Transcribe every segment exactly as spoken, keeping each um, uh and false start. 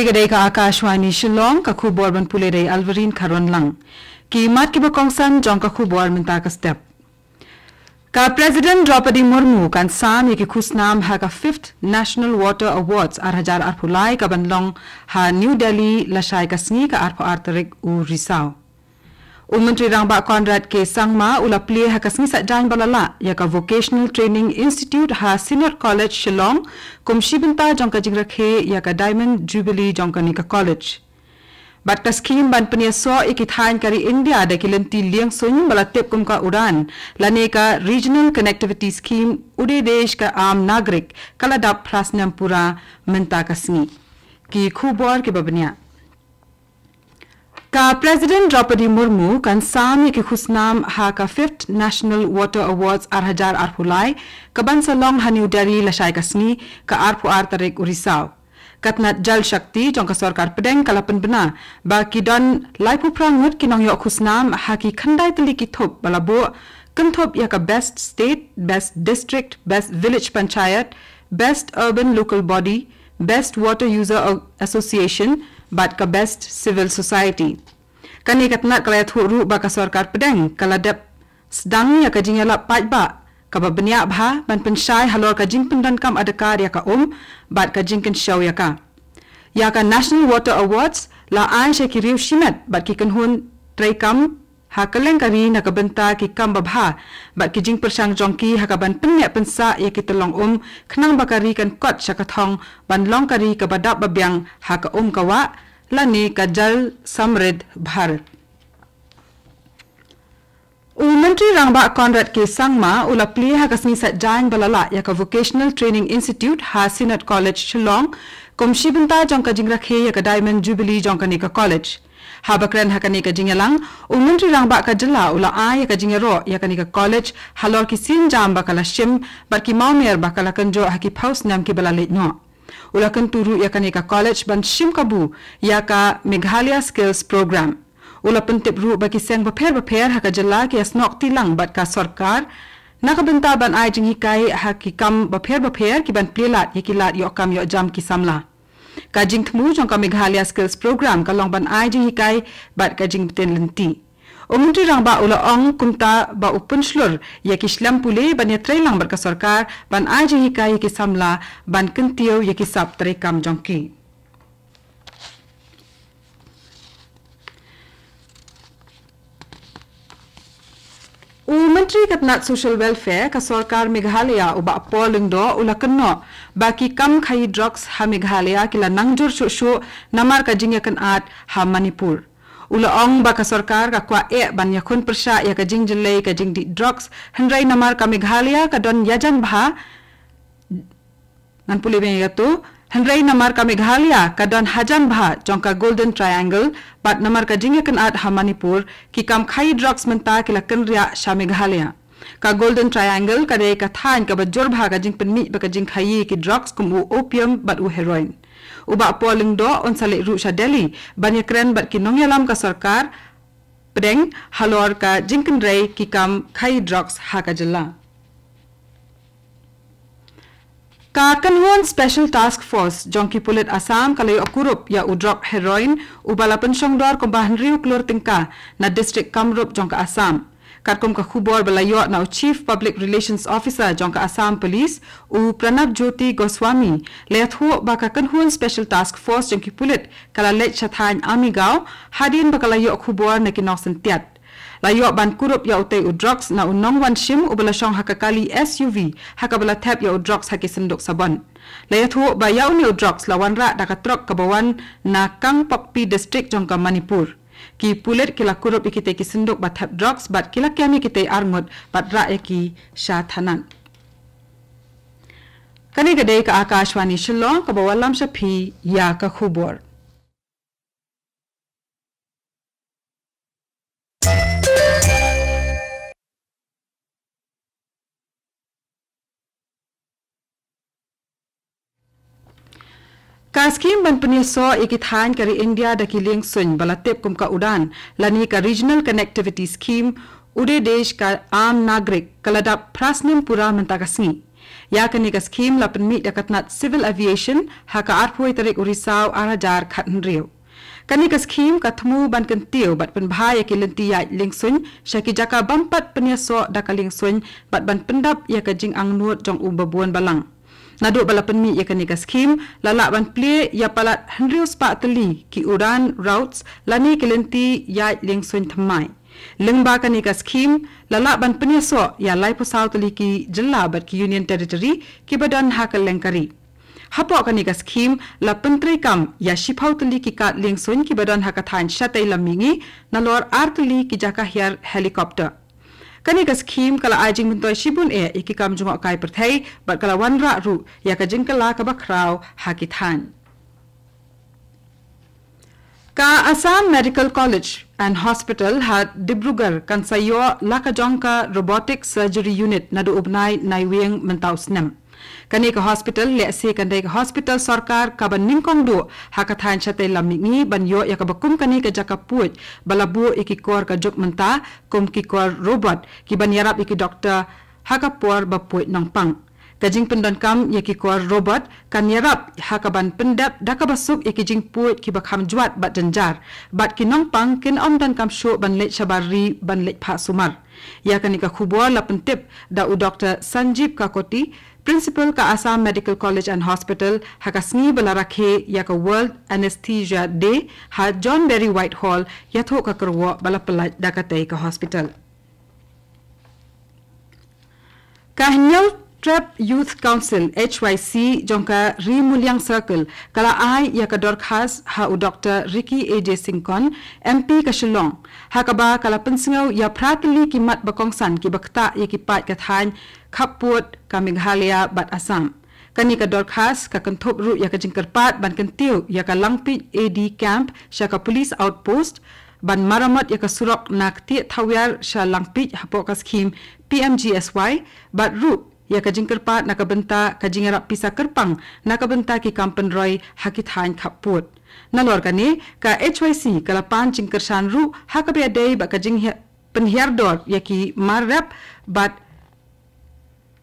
Ka dei ka Akashvani Shillong, ka khubor ban pule da i Alvarin Kharwanlang. Ki mat kiba kongsan jong ka khubor mynta ka step. Ka President Draupadi Murmu kan sam ïa ki khusnam ha ka fifth National Water Awards ar hajar arphew lai kaban long ha New Delhi lashai ka sngi ka arphew ar tarik u Risaw. U Myntri Rangbah Conrad K Sangma u la plie ha ka sngi Saitjaiñ ba la lah ïa ka Vocational Training Institute ha Synod College Shillong kum shi bynta jong ka jingrakhe ïa ka Diamond Jubilee jong kane ka college. Bad ka skhim ban pynïasoh ïa ki thaiñ ka ri India da ki lynti liengsuiñ ba la tip kum ka UDAN lane ka Regional Connectivity Scheme Ude Desh Ka Aam Nagarik ka la dap phra snem pura mynta ka sngi. Ki khubor kiba bniah. Ka President Draupadi Murmu kan sam ïa ki khusnam ha ka fifth National Water Awards ar hajar arphew lai kaban sa long ha New Delhi lashai ka sngi ka arphew ar tarik u Risaw. Ka tnat Jal Shakti jong ka sorkar pdeng ka la pynbna ba ki don laiphew phra ngut ki nongïoh khusnam ha ki khyndai tylli ki thup ba la buh, kynthup ïa ka Best State, Best District, Best Village Panchayat, Best Urban Local Body, Best Water User O-, Association bad ka Best Civil Society. Kane ka tnat ka la ïathuh ruh ba ka sorkar pdeng ka la dep sdang ïa ka jingïalap paidbah kaba bniah bha ban pynshai halor ka jingpyndonkam adkar ïa ka um bad ka jingkynshew ïa ka. Ïa ka National Water Awards la ai sha ki riew shimet bad ki kynhun treikam ha kylleng ka ri na ka bynta ki kam babha bad ki jingpyrshang jong ki ha kaban pynneh pynsah ïa ki tyllong um khnang ba ka ri kan kot sha ka thong ban long ka ri kaba dap ba biang ha ka um ka wah lane ka Jal Samriddh Bharat. U Myntri Rangbah Conrad K Sangma u la plie ha ka sngi Saitjaiñ ba la lah ïa ka Vocational Training Institute ha Synod College Shillong kum shi bynta jong ka jingrakhe ïa ka Diamond Jubilee jong kane ka college. Haba kren ha kane ka jingïalang, u Myntri Rangbah ka jylla u la ai ïa ka jingïaroh ïa kane ka college halor ki sienjam ba ka la shim bad ki mawmer ba ka la kynjoh ha ki phew snem kiba la leit noh. U la kyntu ruh ïa kane ka college ban shim kabu ïa ka Meghalaya Skills Program. U la pyntip ruh ba ki seng bapher bapher ha ka jylla ki ïasnoh kti lang bad ka sorkar na ka bynta ban ai jinghikai ha ki kam bapher bapher kiban plie lad ïa ki lad ïoh kam ïoh jam ki samla. Ka jingthmu jong ka Meghalaya Skills Program ka long ban ai jinghikai bad ka jingbtin lynti. U Myntri Rangbah u la ong kumta ba u pynshlur ïa ki shlem pule ban ïatrei lang bad ka sorkar ban ai jinghikai ïa ki samla ban kyntiew ïa ki sap treikam jong ki. U Myntri ka tnat Social Welfare ka sorkar Meghalaya u Bah Paul Lyngdoh u la kynnoh ba ki kam khaïi drugs ha Meghalaya ki la nang jur shuh shuh namar ka jingïakynad ha Manipur. U la ong ba ka sorkar ka kwah eh ban ïakhun pyrshah ïa ka jingjyllei ka jingdih drugs, hynrei namar ka Meghalaya ka don ïajan bha, ngan pule biang ïa kato, hynrei namar ka Meghalaya ka don hajan bha jong ka Golden Triangle bad namar ka jingïakynad ha Manipur, ki kam khaïi drugs mynta ki la kynriah sha Meghalaya. Ka Golden Triangle ka dei ka thaiñ kaba jur bha ka jingpynmih bad ka jingkhaïi ki drugs kum u opium bad u heroin. U Bah Paul Lyngdoh un sa leit ruh sha Delhi ban ïakren bad ki nongïalam ka sorkar pdeng halor ka jingkynrei ki kam khaïi drugs ha ka jylla. Ka kynhun Special Task Force jong ki pulit Assam ka la ïoh kurup ïa u drok heroin uba la pynshong dor kumba hynriew klur tyngka na district Kamrup jong ka Assam. Katkum ka khubor ba la ïoh na u Chief Public Relations Officer jong ka Assam Police, u Pranab Jyoti Goswami, la ïathuh ba ka kynhun Special Task Force jong ki pulit ka la leit sha thaiñ Amigaon hadien ba ka la ïoh khubor na ki nongsyntiat. La ïoh ban kurup ïa utei u drugs na u nongwan shim uba la shong ha ka kali S U V ha kaba la thep ïa u drugs ha ki synduk sabon. La ïathuh ba ïa une u drugs la wanrah da ka trok kaba wan na Kangpokpi District jong ka Manipur. Ki pulit ki la kurup ïa kitei ki synduk ba thep drugs bad ki la kem ïa kitei arngut bad rah ïa ki sha thanat. Kane ka dei ka Akashvani Shillong kaba wallam sha phi ïa ka khubor. Ka skhim ban pynïasoh ïa ki thaiñ ka ri India da ki liengsuiñ ba la tip kum ka UDAN, lane ka Regional Connectivity Scheme, Ude Desh Ka Aam Nagarik, ka la dap phra snem pura mynta ka sngi. Ïa kane ka skhim la pynmih da ka tnat Civil Aviation ha ka arphew tarik u Risaw ar hajar khathynriew. Kane ka skhim ka thmu ban kyntiew bad pynbha ïa ki lynti ïaid liengsuiñ sha ki jaka bym pat pynïasoh da ka liengsuiñ bad ban pyndap ïa ka jingangnud jong u babun balang. Naduh ba la pynmih ïa kane ka skhim, la lah ban plie ïa palat hynriew spah tylli ki udan routes lane ki lynti ïaid liengsuiñ thymmai. Lyngba kane ka skhim, la lah ban pynïasoh ïa laiphew saw tylli ki jylla bad ki Union Territory kiba don ha ka lyngkari. Hapoh kane ka skhim, la pyntreikam ïa shiphew tylli ki kad liengsuiñ kiba don ha ka thaiñ shatei lam mihngi, nalor ar tylli ki jaka hiar helicopter. Kane ka skhim ka la ai jingmyntoi shibun eh ïa ki kam jngohkai pyrthei bad ka la wanrah ruh ïa ka jingkylla kaba khraw ha ki thaiñ. Ka Assam Medical College and Hospital ha Dibrugarh kan sa ïoh la ka jong ka Robotic Surgery Unit naduh u bnai Naiwieng mynta u snem. Kane ka hospital lehse kan dei ka hospital sorkar kaba nyngkong duh ha ka thaiñ shatei lam mihngi ban ïoh ïa kaba kum kane ka jaka puid ba la buh ïa ki kor ka juk mynta kum ki kor robot kiban ïarap ïa ki doktor ha ka por ba puid nongpang. Ka jingpyndonkam ïa ki kor robot kan ïarap ha kaban pyndep da kaba suk ïa ki jingpuid kiba kham jwat bad jynjar bad ki nongpang kin ym donkam shuh ban leit shabar ri ban leit phah sumar. Ïa kane ka khubor la pyntip da u Doktor Sanjeev Kakoti, Principal ka Assam Medical College and Hospital, ha ka sngi ba la rakhe ïa ka World Anesthesia Day ha John Berry Whitehall, ïathuh ka kyrwoh ba la pyllait da katei ka hospital. Ka Hynñiewtrep Youth Council, H Y C, jong ka Ri Muliang Circle ka la ai ïa ka dorkhas ha u Doktor Ricky A J Syngkon, M P ka Shillong, ha kaba ka la pynsngew ïa phra tylli ki mat ba kongsan kiba ktah ïa ki paid ka thaiñ khappud ka Meghalaya bad Assam. Kane ka dorkhas ka kynthup ruh ïa ka jingkyrpad ban kyntiew ïa ka Langpih A D camp sha ka police outpost, ban maramot ïa ka surok na Ktieh Thawiar sha Langpih hapoh ka skhim P M G S Y, bad ruh ïa ka jingkyrpad na ka bynta ka jingïarap pisa kyrpang na ka bynta ki kam pynroi ha ki thaiñ khappud. Nalor kane, ka H Y C ka la pan jingkyrshan ruh ha kaba ïadei bad ka jinghi-, pynhiar dor ïa ki mar rep bad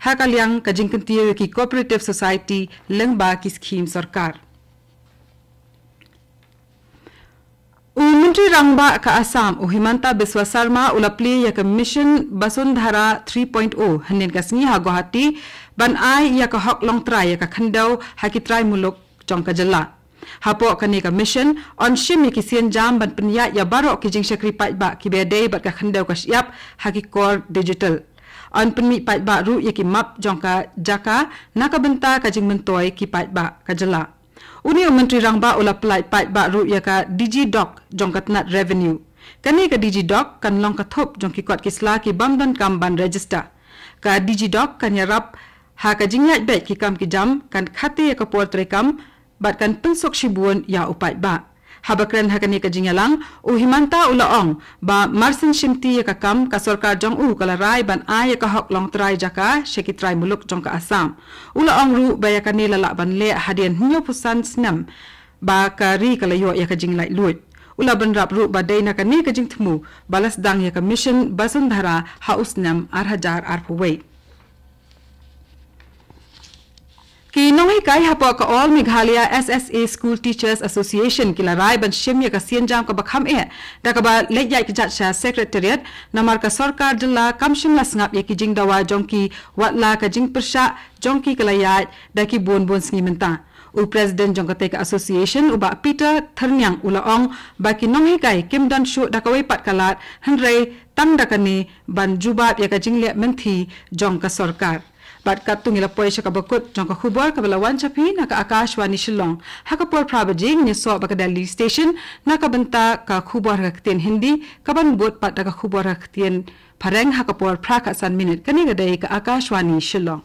ha ka liang ka jingkyntiew ïa ki cooperative society lyngba ki skhim sorkar. U Myntri Rangbah ka Assam, u Himanta Biswa Sarma, u la plie ïa ka Mission Basundhara three point oh hynnin ka sngi ha Guwahati, ban ai ïa ka hok longtrai ïa ka khyndew ha ki trai muluk jong ka jylla. Hapoh kane ka mission, yn shim ïa ki sienjam ban pynïaid ïa baroh ki jingshakri paidbah kiba ïadei bad ka khyndew ka shyiap ha ki kor digital. Yn pynmih paidbah ruh ïa ki map jong ka jaka na ka bynta ka jingmyntoi ki paidbah ka jylla. Une u Myntri Rangbah u la pyllait paidbah ruh ïa ka DigiDoc jong ka tnat Revenue. Kane ka DigiDoc kan long ka thup jong ki kot ki sla ki bym donkam ban register. Ka DigiDoc kan ïarap ha ka jingïaid beit ki kam ki jam, kan khate ïa ka por treikam, bad kan pynsuk shibun ïa u paidbah. Haba kren ha kane ka jingïalang, u Himanta u la ong ba marsien shimti ïa ka kam, ka sorkar jong u ka la rai ban ai ïa ka hok longtrai jaka sha ki trai muluk jong ka Assam. U la ong ruh ba ïa kane la lah ban leh hadien hynñiewphew san snem ba ka ri ka la ïoh ïa ka jinglaitluid. U la bynrap ruh ba dei na kane ka jingthmu ba la sdang ïa ka Mission Basundhara ha u snem ar hajar arphew wei. Ki nonghikai hapoh ka All Meghalaya S S A School Teachers Association ki la rai ban shim ïa ka sienjam kaba kham eh da kaba leit ïaid kjat sha Secretariat, namar ka sorkar jylla kam shym la sngap ïa ki jingdawa jong ki, watla ka jingpyrshah jong ki ka la ïaid da ki bun bun sngi mynta. U President jong katei ka association, u Bah Peter Thyrniang, u la ong ba ki nonghikai kim don shuh da kawei pat ka lad, hynrei tang da kane ban jubab ïa ka jingleh mynthi jong ka sorkar. Bad katto ngi la poi sha kaba kut jong ka khubor kaba la wan sha phi na ka Akashvani Shillong. Ha ka por phra baje ngin ïasoh bad ka Delhi Station na ka bynta ka khubor ha ka ktien Hindi, kaban bud pat da ka khubor ha ka ktien Phareng ha ka por phra khatsan minit. Kane ka dei ka Akashvani Shillong.